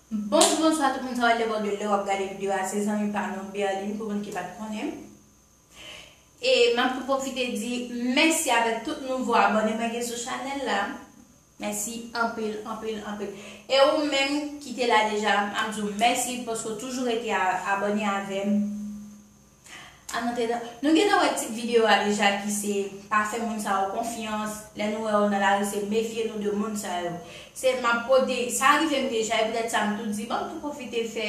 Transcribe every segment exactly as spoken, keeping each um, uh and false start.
Bonjou, bonswa tout moun, sa va lè de lè w ap gade videyo a, se zanmi pa nou Berline, pou moun ki pa t konnen m. E m ap tou pwofite di mèsi avèk tout nouvo abòne mwen gen sou chanèl la. Mèsi anpil, anpil, anpil. E ou menm ki te la deja, m ap di w mèsi paske w toujou rete a- abòne avè m. An antenan, nou gentan wè tit videyo a deja ki se pa fè moun sa yo konfyans. Lè nou wè yo nan lari, se mefye nou de moun sa yo. Se m ap pote, sa rive m deja, e poutèt sa m tou di, ban m tou pwofite fè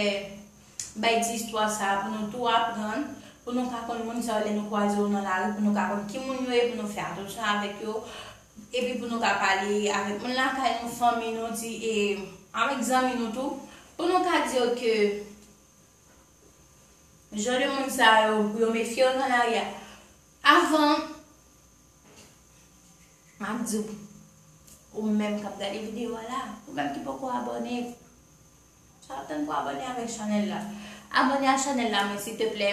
bay ti istwa sa a pou nou tou aprann, pou nou ka konn moun sa yo lè nou kwaze yo nan lari, pou nou ka konn ki moun yo ye, pou nou fè atansyon avèk yo, epi pou nou ka pale avèk moun lakay nou, fanmi nou, di, e avèk zanmi nou tou, pou nou ka di yo ke jan de moun sa yo, pou yo mefye yo nan lari a. Avan, m ap di w, ou menm k ap gade videyo a la, ou menm ki poko abòne, sa w ap tann pou abòne avèk chanèl la. Abòne a chanèl la, mwen, silteplè,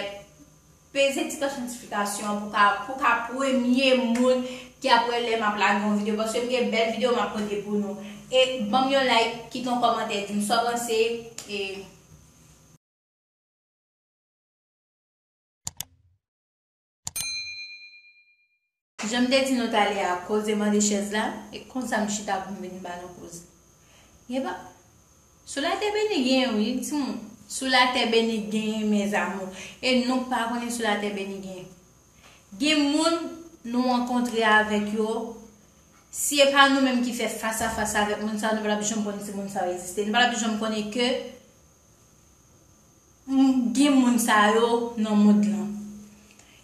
peze ti klòch notifikasyon pou ka, pou ka premye moun ki ap wè lè m ap lage yon videyo, paske m gen bèl videyo m ap pote pou nou. E ban m yon like, kite yon kòmantè, di m sa w panse, e Jan m te di nou talè a, koze mande chèz la, e konsa m chita pou m vin ba nou koze. Gen pa, sou latè beni gen, wi, timoun. Sou latè beni gen, mes amours. E nou pa konnen sou latè beni gen. Gen moun nou rankontre avèk yo, si e pa nou menm ki fè fas a fas avèk moun sa yo, nou pa t ap janm konnen si moun sa yo egziste. Nou pa t ap janm konnen ke m- gen moun sa yo nan mond lan.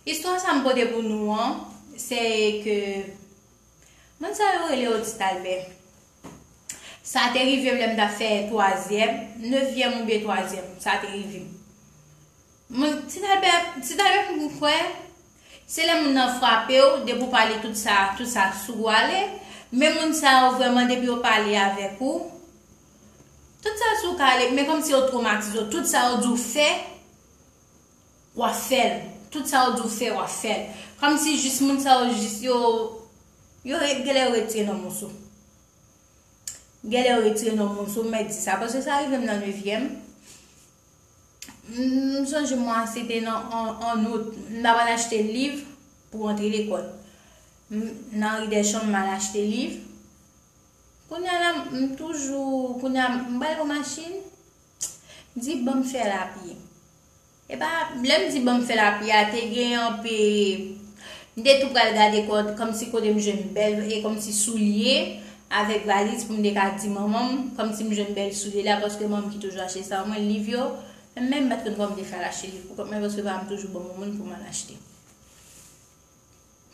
Istwa sa m pote pou nou an, se ke moun sa yo rele yo Ti Albè. Sa te rive m lè m t ap fè twazyèm, nevyèm oubyen twazyèm, sa te rive m. Moun, Ti Albè, Ti Albè, m kwè, se lè moun nan frape w, depi w pale tout sa, tout sa sou w ale, men moun sa yo vrèman depi yo pale avèk ou, tout sa sou w ka ale, men kòmsi yo twomatize w, tout sa yo di w fè, w ap fè l, tout sa yo di w fè, w ap fè l. Kòmsi jis moun sa yo jis yo, yo re- genlè yo retire nan moun sou. Genlè yo retire nan moun sou, m mèt di sa, paske sa rive m nan nevyèm. M sonje mwa se te nan an, an out, m t ap al achte liv pou antre lekòl. M- nan ri Dèchamp, m al achte liv. Kounye a la, m toujou, kounye a, m pral pran machin, m di ban m fè l apye. E pa, lè m di ban m fè l apye a, te gen yon pe- m te tou pral gade kò- kòmsi kote m jwenn bèl, e kòmsi soulye avèk valiz pou m te ka di manman m, kòmsi m jwenn bèl soulye la, paske manman m ki toujou achte sa pou mwen, liv yo, men m pa t konn kòman m te fè al achte liv pou kont mwen, paske pa m toujou ban moun pou m al achte.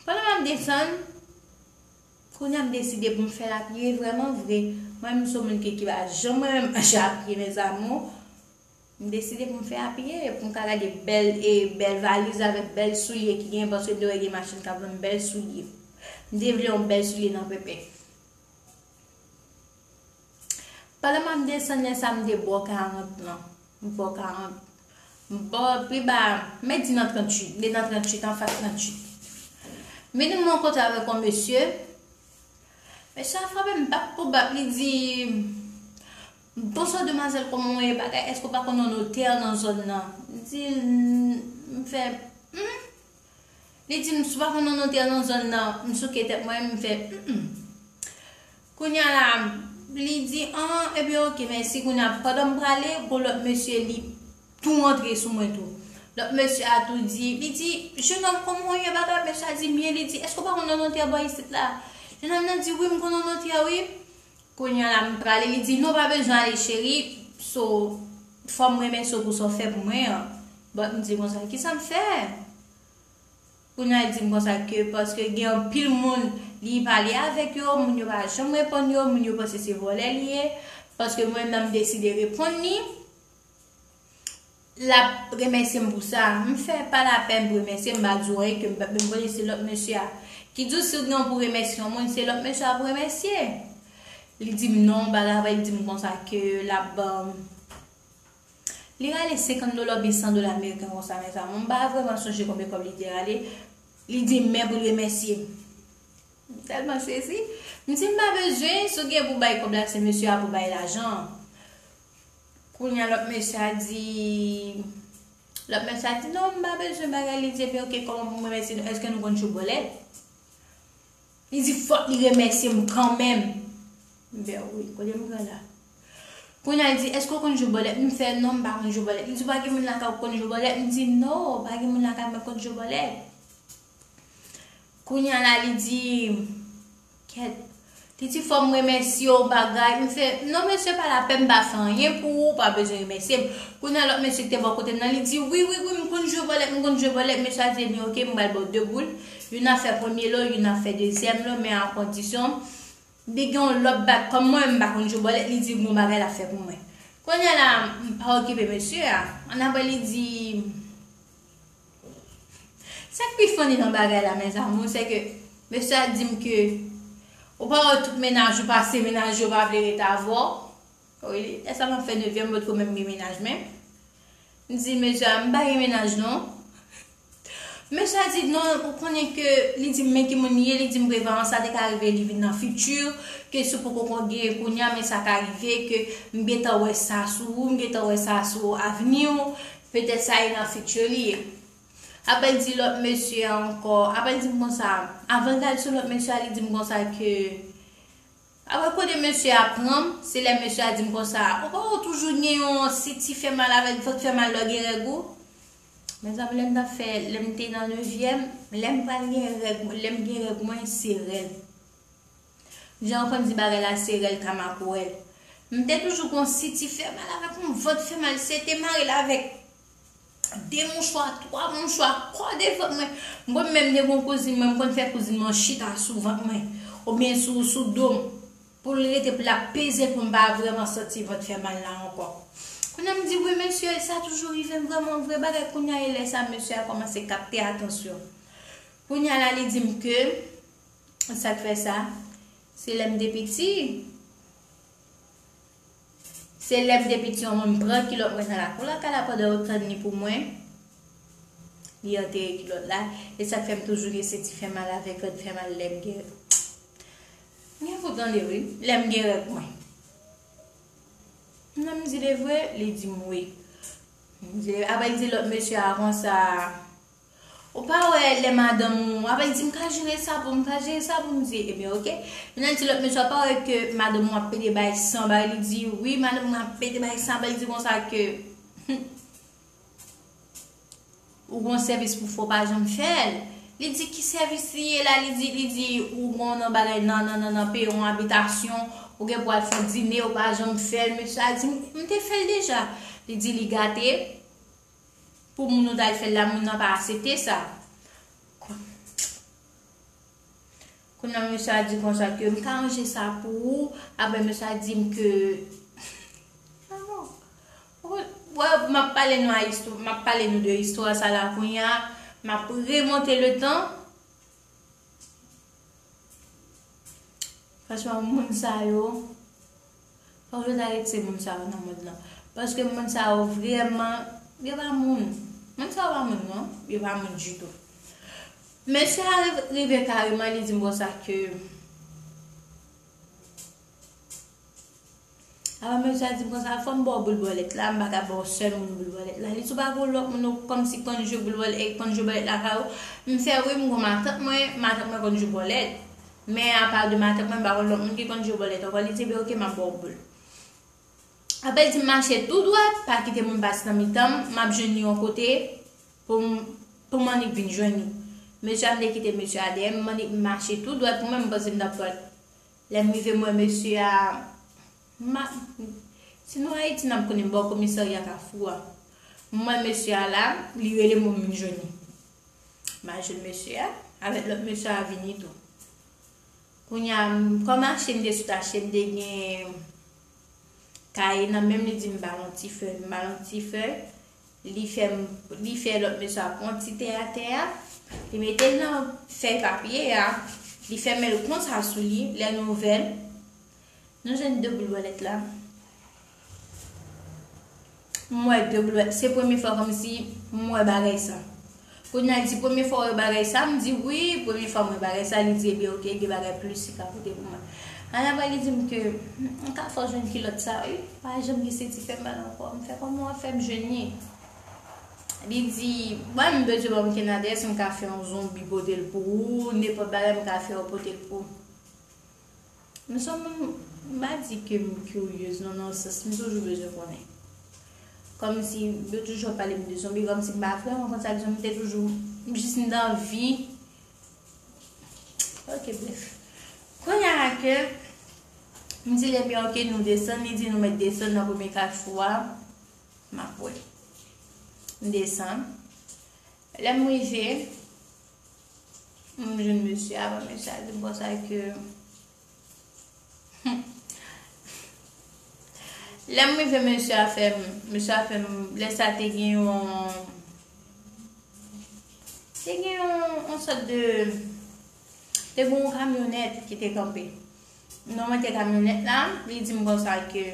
Pandan m ap desann, kounye a m deside pou m fè l apye vrèman vre. Mwen, m se yon moun ki, ki pa janm renmen mache apye, mes amours. M deside pou m fè apye, pou m ka gade bèl, e bèl valiz avèk bèl soulye ki gen, paske m te wè gen machann k ap vann bèl soulye. M te vle yon bèl soulye nan pèpè. Pandan m ap desann, lè sa m te bò karant lan. M bò karant. M bò pi ba, m mèt di nan tranntuit, m te nan tranntuit, anfas tranntuit. M vin rankontre avèk yon mesye. Mesye a frape m bap pou bap, li di, "Bonswa demwazèl, kòman w ye, bagay, èske w pa konn yon notè nan zòn nan?" M di, "M fè, hmm?" Li di m, "Si w pa konn yon notè nan zòn nan," m souke tèt mwen, m fè, "Hmm, hmm." Kounye a la, li di, "An, ebyen, oke, mèsi." Kounye a, pandan m prale, gon lòt mesye, li tou rantre sou mwen tou. Lòt mesye a tou di, li di, "Jenòm, kòman w ye, bagay?" Mesye a di, "M byen." Li di, "Èske w pa konn yon notè bò isit la?" Jenòm nan di, "Wi, m konn yon notè, wi." Kounye a la, m prale, li di, "Non, pa bezwen ale, cheri. So, fò m remèsye w pou sa w fè pou mwen an." But m di konsa, "Kisa m fè?" Kounye a, li di m konsa ke paske gen anpil moun li pale avèk yo, moun yo pa janm reponn yo, moun yo panse se vòlè li ye. Paske mwen menm, m deside reponn li, l ap remèsye m pou sa. M fè pa lapèn pou remèsye m, m pa di w anyen ke m pa menm konnen se lòt mesye a. Ki di w si w gen pou remèsye yon moun, se lòt mesye a pou remèsye. Li di m non, bagay, li di m konsa ke l ap ban m Li rale senkant dola oubyen san dola ameriken konsa, mes amours. M pa vrèman sonje konbyen kòb li te rale. Li di m men pou l remèsye m. M tèlman sezi. M di m pa bezwen, si w gen pou bay kòb la, se mesye a pou bay lajan an. Kounye a lòt mesye a di, lòt mesye a di, "Non, m pa bezwen bagay." Li di, "Ebyen, oke, kòman pou m remèsye nou? Èske nou konn jwe bòlèt?" Li di, "Fòk li remèsye m kanmenm." M fè, "Wi, kote m pran la?" Kounye a li di, "Èske w konn jwe bòlèt?" M fè, "Non, m pa konn jwe bòlèt." Li di, "Pa gen moun lakay ou konn jwe bòlèt?" M di, "Non, pa gen moun lakay mwen konn jwe bòlèt." Kounye a la, li di, "Kèt." Li di, "Fò m remèsye w bagay." M fè, "Non, mesye, pa lapèn, m pa fè anyen pou ou, pa bezwen remèsye m." Kounye a, lòt mesye ki te bò kote m nan, li di, "Wi, wi, wi, m konn jwe bòlèt, m konn jwe bòlèt." Mesye a di, "Ebyen, oke, m pral ba w de boul. Youn ap fè premye lo, youn ap fè dezyèm lo, men a kondisyon li gen yon lòt bag, kòm mwen, m pa konn jwe bòlèt, li di, gon bagay l ap fè pou mwen." Kounye a la, m pa okipe mesye a. Annapre, li di, Sa k pi funny nan bagay la, mes amours, se ke mesye a di m ke ou pa wè tout mennaj ou pase, mennaj yo pa vle ret avè w. Wi, lè sa m ap fè nevyèm, m potko menm gen mennaj, men m di mesye a, "M pa gen mennaj, non." Mesye a di, "Non, ou konnen ke," li di m, "Men ki moun li ye," li di m, "Prevan, sa te ka rive li vin nan fiti, ke si w poko konn gen kounye a, men sa ka rive ke m gentan wè sa sou ou, m gentan wè sa sou avni w, petèt sa e nan fiti li ye." Apre l di lòt mesye a ankò, apre l di m konsa, avan l al sou lòt mesye a, li di m konsa ke, apre kote mesye a pran m, se lè mesye a di m konsa, "Ou pa wè w toujou gen yon siti fè mal avèk vant fè mal lè w gen règ ou?" Mezanmi, lè m t ap fè, lè m te nan nevyèm, lè m pral gen règ, lè m gen règ mwen, se rèl. Jan yo konn di bagay la se rèl kama pou rèl. M te toujou gon siti fè mal avèk yon vant fè mal, se te mare l avèk de mouchwa, twa mouchwa, kòde vant mwen. Mwen menm te gon kouzin mwen, m konn fè kouzin mwen chita sou vant mwen, oubyen sou, sou do m, pou l rete, pou l ap peze l, pou m pa vrèman santi vant fè mal la ankò. Kounye a m di, "Wi, mesye, sa toujou rive m vrèman vre, bagay." Kounye a, e lè sa, mesye a kòmanse kapte atansyon. Kounye a la, li di m ke Sa k fè sa? Se lè m te piti. Se lè m te piti, yon moun pran kilòt mwen nan lakou lakay la pandan yo tann li pou mwen. Li antere kilòt la. E sa k fè m toujou gen senti fè mal avèk vant fè mal lè m gen. M gen pou tande wi, lè m gen règ mwen. Nan m di de vre, li di m wi. M di, apre l di lòt mesye a konsa, Ou pa wè lè madanm ou, apre l di, "M ka jere sa pou, m ka jere sa pou," m di, "Ebyen, oke." Kounye a l di lòt mesye a, "Pa wè ke madanm ou ap pede bay san," bay li di, "Wi, madanm mwen ap pede bay san," bay li di konsa ke, "Ou gon sèvis pou fè, ou pa janm fè l." Li di, "Ki sèvis li ye la?" Li di, li di, "Ou gon nan bagay nan, nan, nan, nan peye yon abitasyon, ou gen pou al fè yon dine, ou pa janm fè l." Mesye a di, "M te fè l deja." Li di, li gate. Pou moun ou t al fè l la, moun nan pa aksepte sa. Kounye a, mesye a di konsa ke, "M ka ranje sa pou ou." Apre, mesye a di m ke, ah bon. Wè, m ap pale nou a istwa, m ap pale nou de istwa sa la kounye a, m ap remonte le tan. Franchman, moun sa yo, fòk yo ta retire moun sa yo nan mond lan. Paske moun sa yo vrèman, yo pa moun. Moun sa yo pa moun, non. Yo pa moun ditou. Mesye a rive kareman, li di m konsa ke, Avan mesye a di m konsa, "Fò m ba w boul bòlèt la, m pa ka ba w sèl moun boul bòlèt la." Li di, "Ou pa gon lòt moun ou kòmsi konn jwe boul bòlèt, e konn jwe bòlèt lakay ou?" M fè, "Wi, m gon matant mwen, matant mwen konn jwe bòlèt. Men apa de matant mwen, m pa gon lòt moun ki konn jwe bòlèt ankò." Li di, "Ebyen, oke, m ap ba w boul." Apre, li di m mache tou dwat, pa kite moun pase nan mitan m, m ap jwenn li yon kote pou m, pou m annik vin jwenn li. Mesye a, m te kite mesye a dèyè m, m annik mache tou dwat pou mwen, m panse m t ap pran Lè m rive, m wè mesye a, m a, si nou Ayiti, n ap konnen bò komisarya Kafou a. M wè mesye a la, li rele m pou m vin jwenn li. M al jwenn mesye a, avèk lòt mesye a vini tou. Kounye a, m kòm achte m te sot achte, m te gen kaye nan men m, li di m ba l yon ti fèy, m ba l yon ti fèy. Li fè m, li fè lòt mesye a pran ti tè atè a, li mete l nan fèy papye a, li fèmen l konsa sou li, lè nou ouvè l, nou jwenn de boul bòlèt la. M wè de boul bòlèt, se premye fwa kòmsi m wè bagay sa. Kounye a, li di, "Premye fwa w wè bagay sa?" M di, "Wi, premye fwa m wè bagay sa." Li di, "Ebyen, oke, gen bagay plis li ka pote pou mwen." Annapre li di m ke m ka fè w jwenn kilòt sa, wi. Pa janm gen senti fè mal ankò. M fè kòman w ap fè m jwenn li? Li di, mwen, m bezwen ban m kenn adrès, m ka fè yon zonbi pote l pou ou, nenpòt bagay m ka fè yo pote l pou ou. M se yon moun, m pa di ke m kiryez, non, nan sans, m toujou bezwen konnen. Kòmsi, yo toujou ap pale m de zonbi, kòmsi m pa vrèman konn sa k zonbi, m te toujou, m jis m t anvi. Ok, bref. Kounye a ke, m di l, ebyen, ok, nou desann, li di nou mèt desann nan premye kafou a, m ap wè. M desann. Lè m rive, m jwenn mesye a, bon, mesye a di m konsa ke, lè m rive, mesye a fè m, mesye a fè m, lè sa te gen yon, te gen yon, yon sòt de, te gen yon kamyonèt ki te kanpe. Non, mwen te kamyonèt la, li di m konsa ke,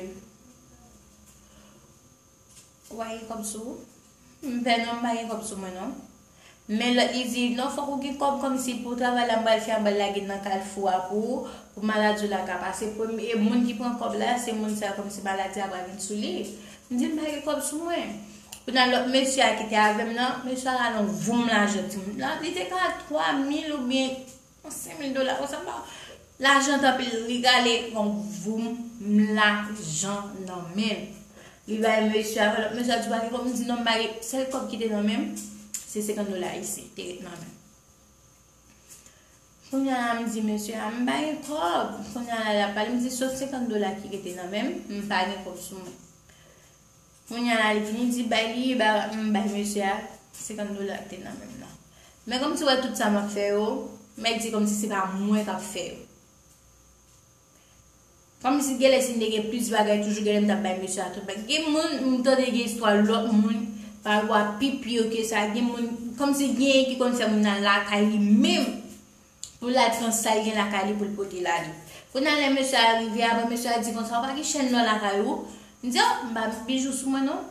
ou pa gen kòb sou ou? M fè non, m pa gen kòb sou mwen non. Men lòt li di, non, fòk ou gen kòb kòmsi pou travay la m pral fè an pral lage nan kalfou a pou ou, pou maladi w la ka pase. Premye moun ki pran kòb la, se moun sa kòmsi maladi a pral vin sou li. M di, m pa gen kòb sou mwen. Kounye a lòt mesye a ki te avè m nan, mesye a rale yon voum lajan ti moun. La, li te ka twa mil oubyen yon senk mil dola konsa, m pa, lajan t anpil, li rale yon voum lajan nan men l. Li bay mesye a, lòt mesye a di, pa gen kòb, m di, non, m pa gen, sèl kòb ki te nan men m, se senkant dola ayisyen ki te ret nan men m. Kounye a la, m di mesye a, m pa gen kòb. Kounye a la, l ap pale, m di, sof senkant dola ki rete nan men m, m pa gen kòb sou mwen. Kounye a la, li vini di, bay li, ba, m bay mesye a senkant dola ki te nan men m nan. Men kòmsi wè tout sa m ap fè yo, mèt di kòmsi se pa mwen k ap fè yo. Kòmsi genlè si m te gen plis bagay, toujou genlè m t ap bay mesye a tout bagay. Gen moun, m tande gen istwa lòt moun, pa yo a pi pi yo ke sa. Gen moun, kòmsi genyen ki konn fè moun nan lakay li menm. Pou l al pran sa l gen lakay li pou l pote l ale. Kounye a lè mesye a rive, apre mesye a di konsa, ou pa gen chèn lò lakay ou? M di, oh, m pa met bijou sou mwen non.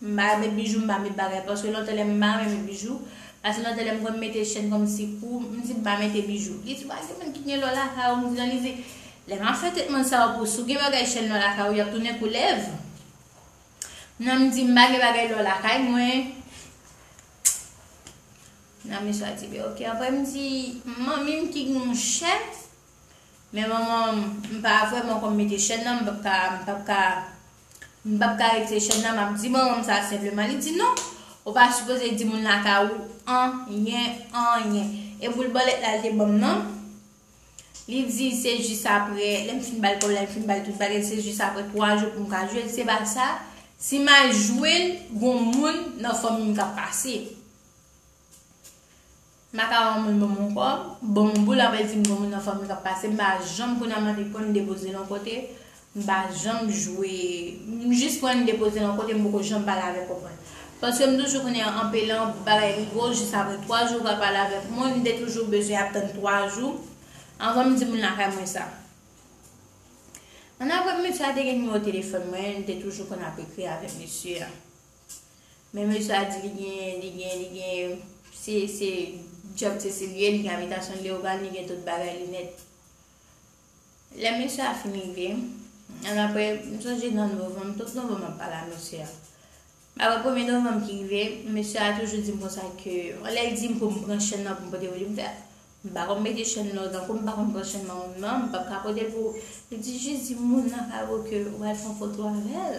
M pa met bijou, m pa met bagay, paske lontan lè m pa renmen met bijou, paske lontan lè m konn mete chèn kòmsi pou, m di m pa mete bijou. Li di, pa gen moun ki gen lò lakay ou, m di non, li di, lè m ap fè tretman sa yo pou si w gen bagay chèn lò lakay ou, y ap tounen koulèv. Non, m di m pa gen bagay lò lakay mwen. Nan mesye a di, ben, ok. Apre m di, manmi m ki gen yon chèn, men manman m, m pa vrèman konn mete chèn nan, m p ap ka, m p ap ka, m p ap ka retire chèn nan, m ap di manman m sa senpleman. Li di, non, ou pa sipoze di moun lakay ou anyen, anyen. E pou l bòlèt la, l te ban m nan. Li di se jis apre, lè m fin ba l kòb la, m fin ba l tout bagay, se jis apre twa jou pou m ka jwe l. Se pa sa, si m al jwe l, gon moun nan fanmi m k ap pase. M pa ka wè yon moun ban m yon kòb, ban m yon boul, apre l di m gon moun nan fanmi m k ap pase. M pa janm konn al mande pran l depoze l yon kote. M pa janm jwe. M jis pran l depoze l yon kote, m poko janm pale avèk yon moun. Paske m toujou konnen anpelan bagay rive w jis apre twa jou w ka pale avèk moun. M te toujou bezwen ap tann twa jou anvan m di moun lakay mwen sa. Annapre, mesye a te gen nimewo telefòn mwen, m te toujou konn ap ekri avèk mesye a. Men mesye a di li gen, li gen, li gen, se, se djòb se li ye, li gen abitasyon Leyogàn, li gen tout bagay li nèt. Lè mesye a fin rive, annapre, m sonje nan novanm, tout novanm m ap pale a mesye a. Apre premye novanm ki rive, mesye a toujou di m konsa ke, lè l di m pou m pran chèn nan pou m pote pou li, m fè, m pa konn mete chèn nan, tankou m pa konn pran chèn nan, non, m p ap ka pote l pou ou. Li di, jis di moun nan kay ou ke ou al fè yon foto avè l.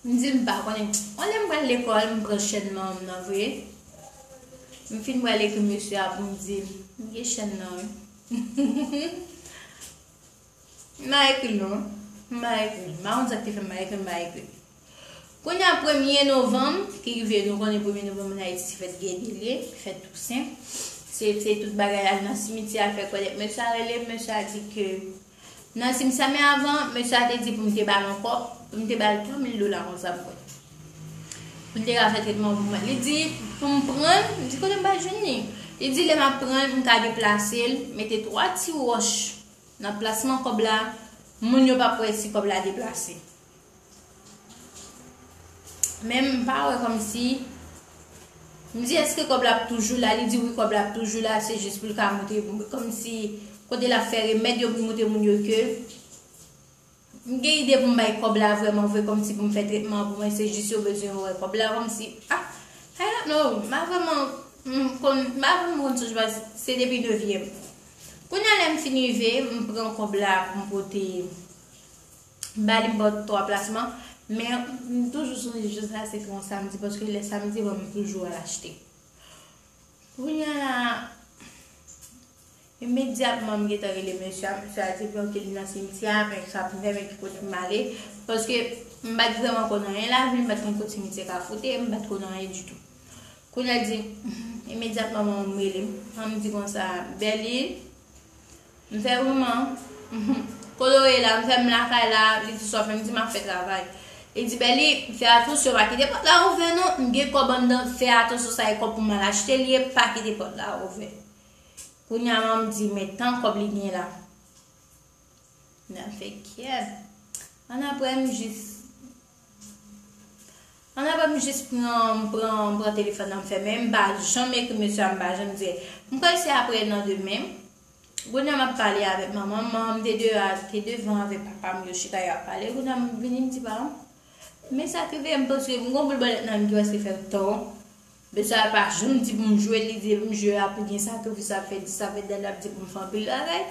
M di m pa konnen. Yon lè m pral lekòl, m pran chèn manman m nan vre. M fin pral ekri mesye a pou m di l, m gen chèn nan, wi. M pa ekri l non. M pa ekri l. M pa konn sa k te fè m pa ekri l, m pa ekri l. Kounye a premye novanm, ki rive, nou konnen premye novanm ann Ayiti se fèt Gede li ye, fèt Tousen. Se, se tout bagay al nan simityè, al fè kòlèt. Mesye a rele m, mesye a di ke nan simityè, men avan, mesye a te di pou m te ba l yon kòb, pou m te ba l twa mil dola konsa m kwè. Pou l te ka fè tretman pou mwen. Li di pou m pran l, m di kote m pral jwenn li? Li di lè m ap pran l, m ka deplase l, mete twa ti wòch nan plasman kòb la, moun yo p ap wè si kòb la deplase. Men m pa wè kòmsi, m di èske kòb la ap toujou la? Li di wi, kòb la ap toujou la, se jis pou l ka montre kòmsi kote l ap fè remèd yo pou montre moun yo ke m gen ide pou m bay kòb la vrèman vre, kòmsi pou m fè tretman an pou mwen, se jis yo bezwen yo wè kòb la, kòmsi, ah, I don't know, m pa vrèman, m konn, m pa vrèman konn sou, se depi nevyèm. Kounye a lè m fin rive, m pran kòb la pou m pote, m ba li m bòt twa plasman, men m toujou sonje jou sa, se te yon samdi, paske lè samdi, bon, m toujou al achte. Kounye a la, imedyatman m gentan rele mesye a, mesye a di ke li nan simityè a, men sa pou m fè, men ki kote pou m ale, paske m pa t vrèman konn anyen lavi, m pa t konn kot simityè ka foute, m pa t konn anyen ditou. Kounye a l di, imedyatman manman m rele m, manman m di konsa, Bèlin, m fè manman, kote w ye la, m fè m lakay la, li di sa w fè, m di m ap fè travay. Li di, Bèlin, fè atansyon, pa kite pòt la ouvè non, m gen kòb anndan, fè atansyon, sa e kòb pou m al achte l ye, pa kite pòt la ouvè. Kounye a manman m di, men tan kòb li gen la. Nan fè kyèt. Annapre m jis, annapre m jis pran, m pran, m pran telefòn nan m fèmen, m pa janm ekri mesye a, m pa janm di. M kwè se apre nan demen. Kounye a m ap pale avèk manman m, manman m te de, te devan avèk papa m, yo chita y ap pale. Kounye a m vini m di, pa, men sa k rive m, paske m gon boul bòlèt nan m ki wè se fè tò. Mesye a pa janm di pou m jwe, li di pou m jwe a pou gen sakrifis, ap fè di sa, fè dat, l ap di pou m fè anpil bagay.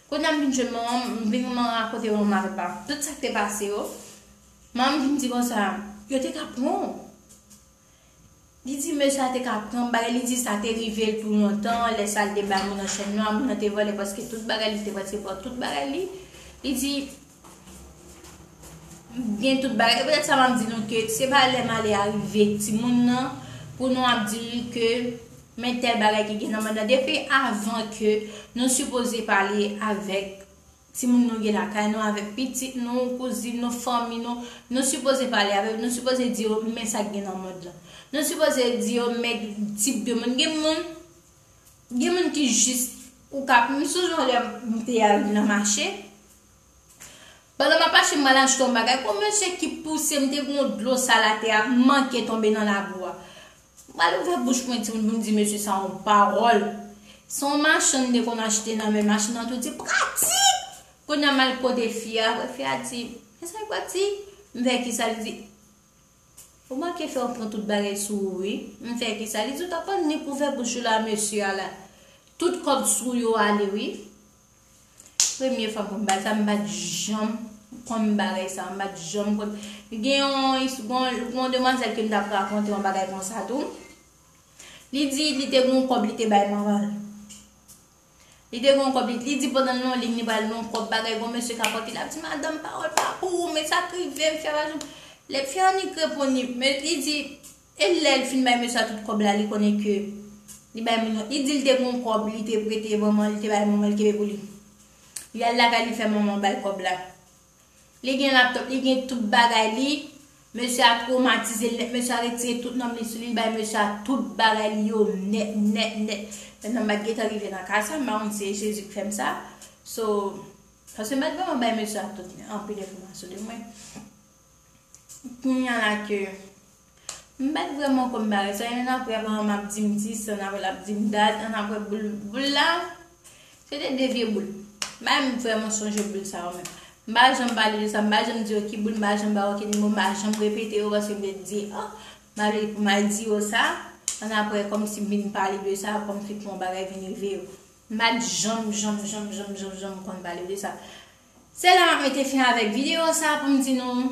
Kounye a m vin jwenn manman m, m vin rakonte manman m avèk papa m tout sa k te pase yo. Manman m vin di konsa, yo te ka pran w. Li di mesye a te ka pran bagay, li di sa te rive l tou lontan, lè sa l te bay moun nan chèn nwa, moun nan te vòlè paske tout bagay li te pran, te pran tout bagay li. Li di, gen tout bagay. E poutèt sa m ap di nou ke se pa lè malè a rive timoun nan pou nou ap di l ke men tèl bagay ki gen nan mond nan. Depi avan ke nou sipoze pale avèk timoun nou gen lakay nou, avèk pitit nou, kouzin nou, fanmi nou, nou sipoze pale avèk, nou sipoze di yo men sa k gen nan mond lan. Nou sipoze di yo men tip de moun. Gen moun, gen moun ki jis, ou ka, m sonje yon lè m te al nan mache, pandan m ap mache, m al achte yon bagay. Gon mesye ki pouse m, te gen yon dlo sal atè a, m manke tonbe nan labou a. M al ouvè bouch mwen, timoun, pou m di mesye sa yon pawòl. Se yon machann m te konn achte nan men, machann nan tou di, "Pratik!" Kounye a m al kote fi a, apre fi a di, "Men sa ki pratik?" M fè kisa, li di, "Ou manke fè w pran tout bagay sou ou, wi." M fè kisa, li di, "Ou t ap annik ouvè bouch ou la, mesye a la. Tout kòb sou yo ale, wi." Premye fwa m konn bagay sa, m pa t janm konn bagay sa, m pa t janm konn. Gen yon, gon, gon demwazèl ke m t ap rakonte yon bagay konsa tou. Li di, li te gen yon kòb, li te bay manman l. Li te gen yon kòb, li, li di pandan l nan liy, li pral nan yon kòb bagay, gon mesye ka pote, l ap di, "Madanm, pawòl pa pou ou, men sa k rive m fè pa janm." Lè fi a annik reponn li, men li di, e lè l fin bay mesye a tout kòb la, li konnen ke li bay moun nan. Li di l te gen yon kòb, li te prete manman, li te bay manman, li kenbe pou li. Li al lakay li fè manman bay kòb la. Li gen laptop, li gen tout bagay li. Mesye a twomatize l nèt, mesye a retire tout nanm li sou li, li bay mesye a tout bagay li yo nèt, nèt, nèt. Mentnan m pa t gentan rive nan ka sa, m pa konn si se Jezi k fè m sa. So, paske m pa t vrèman bay mesye a tout anpil enfòmasyon de mwen. Kounye a la ke m pa t vrèman konn bagay sa, men apre manman m ap di m dis, annapre l ap di m dat, annapre boul, boul la, se te de vye boul. M pa menm vrèman sonje boul sa yo menm. M pa janm pale de sa, m pa janm di yo ki boul, m pa janm ba yo ki nimewo, m pa janm repete yo paske m te di, oh, m ale pou m al di yo sa, annapre kòmsi m vin pale de sa, kòmsi pou yon bagay vin rive yo. M pa t janm, janm, janm, janm, janm, janm konn pale de sa. Se la m ap mete fen avèk videyo sa pou m di nou,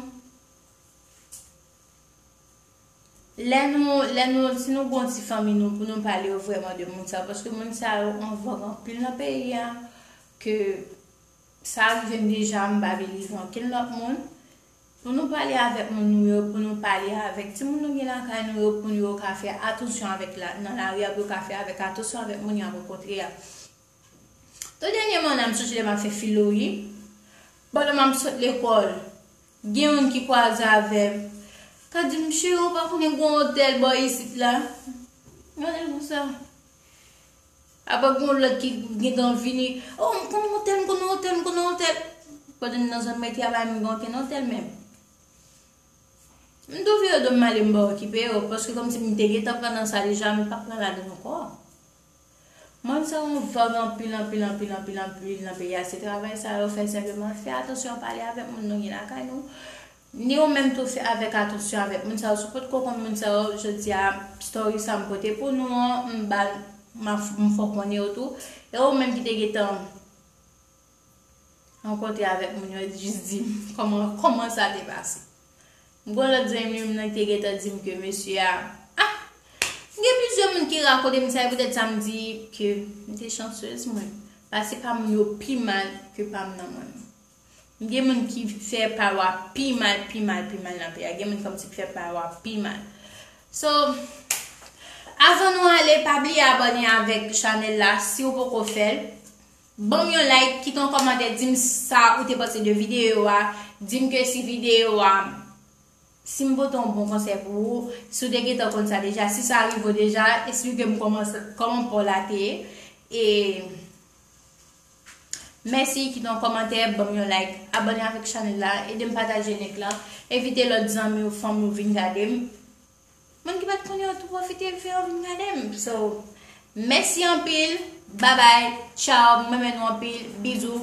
lè nou, lè nou, si nou gon ti fanmi nou, pou nou pale yo vrèman de moun sa, paske moun sa yo an vòg anpil nan peyi a, ke sa rive m deja, m pa vle li ankenn lòt moun. Pou nou pale avèk moun nou yo, pou nou pale avèk timoun nou gen lakay nou yo, pou yo ka fè atansyon avèk la, nan lari a, pou yo ka fè avèk atansyon avèk moun y ap rankontre a. Tout dènyèman la, m sonje lè m ap fè filo, wi. Pandan m ap sot lekòl, gen youn ki kwaze avè m. Ka di m, "Cheri, ou pa konnen gon otèl bò isit la?" M gade l konsa. Apre gon lòt ki gentan vini, "Oh, m konn otèl, m konn otèl, m konn otèl." Pandan m nan zòn mwen te a, pa menm gen okenn otèl menm. M tou vire do m ale, m pa okipe yo, paske kòmsi m te gentan pran nan sa deja, m pa pran ladan ankò. Moun sa yo vag anpil, anpil, anpil, anpil, anpil nan peyi a. Se travay sa yo fè senpleman. Fè atansyon, pale avèk moun nou gen lakay nou. Ni ou menm tou fè avèk atansyon avèk moun sa yo. Si w potko konn moun sa yo, jodi a, story sa m pote pou nou an, m ba, m a, m fè w konnen yo tou. E ou menm ki te gentan rankontre avèk moun yo, jis di m kòman, kòman sa te pase. M gen lòt zanmi m nan ki te gentan di m ke mesye a, ah, m gen plizyè moun ki rakonte m sa, e poutèt sa m di ke m te chansez mwen. Pase pa moun yo pi mal ke pa m nan mwen menm. M gen moun ki fè pa yo a pi mal, pi mal, pi mal nan peyi a. Gen moun kòmsi ki fè pa yo a pi mal. So, avan nou ale, pa bliye abòne avèk chanèl la si w poko fè l. Ban m yon like, kite yon kòmantè, di m sa ou te panse de videyo a. Di m ke si videyo a, si m pote yon bon konsèy pou ou, si w te gentan konn sa deja, si sa rive w deja, esplike m kòman sa, kòman pa w la te ye. E mèsi, kite yon kòmantè, ban m yon like, abòne avèk chanèl la, ede m pataje link lan, envite lòt zanmi w, fanmi w vin gade m. Moun ki pa t konnen yo tou pwofite fè yo vin gade m. So, mèsi anpil. Bye bye. Tchaw. M renmen nou anpil. Bizou.